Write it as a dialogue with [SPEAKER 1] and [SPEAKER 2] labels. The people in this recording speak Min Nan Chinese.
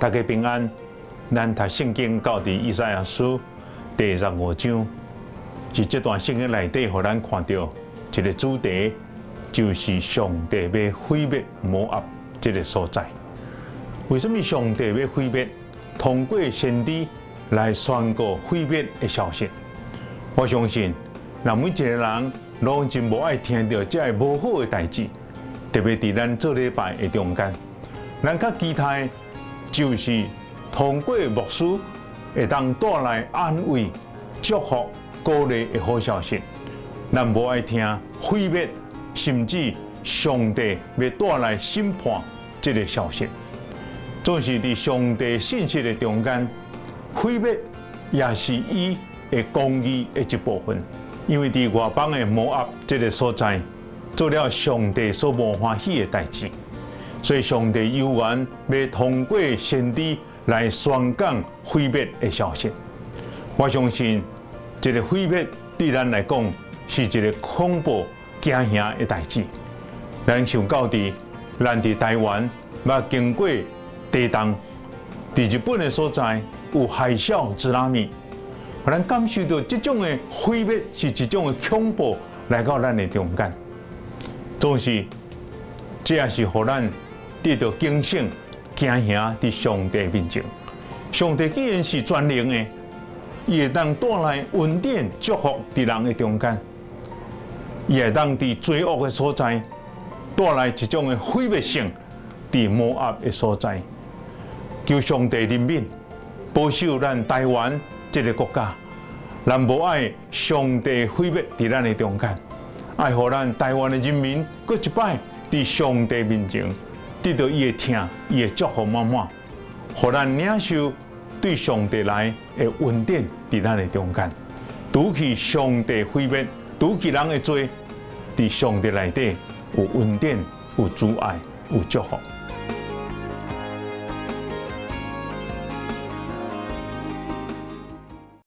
[SPEAKER 1] 大家平安。咱讀聖經到佇以賽亞書第十五章，佇這段聖經內底，予咱看著一个主題，就是上帝欲毀滅摩押這个所在。為什麼上帝欲毀滅？通過先知來宣告毀滅的消息。我相信，咱每一个人攏真無愛聽著這个無好的代誌，特別佇咱做禮拜的中間，咱較期待就是通過牧師會當帶來安慰、祝福、鼓勵的好消息。咱無愛聽毀滅，甚至上帝欲帶來審判這个消息。總是佇上帝信實的中間，毀滅也是伊的公義的一部分。因為佇外邦的摩押這个所在，做了上帝所無歡喜的代誌，所以上帝猶原欲通過先知來宣講毀滅的消息。我相信，這个毀滅對咱來講是一个恐怖驚嚇的代誌。咱想到佇咱佇台灣，捌經過地動，佇日本的所在有海嘯、津波，予咱感受著這種的毀滅是一種的恐怖來到咱的中間。總是，這也是予咱得著警醒、驚嚇佇上帝面前。上帝既然是全能的，伊會當帶來恩典、祝福佇人的中間，伊會當佇罪惡的所在帶來一種的毀滅性，佇摩押的所在。求上帝憐憫，保守咱台灣這个國家。咱無愛上帝毀滅佇咱的中間，愛予咱台灣的人民閣一擺佇上帝面前得著伊的疼，伊的祝福滿滿，予咱領受對上帝來的恩典佇咱的中間，除去上帝毀滅，除去人的罪，佇上帝內底有恩典、有慈愛、有祝福。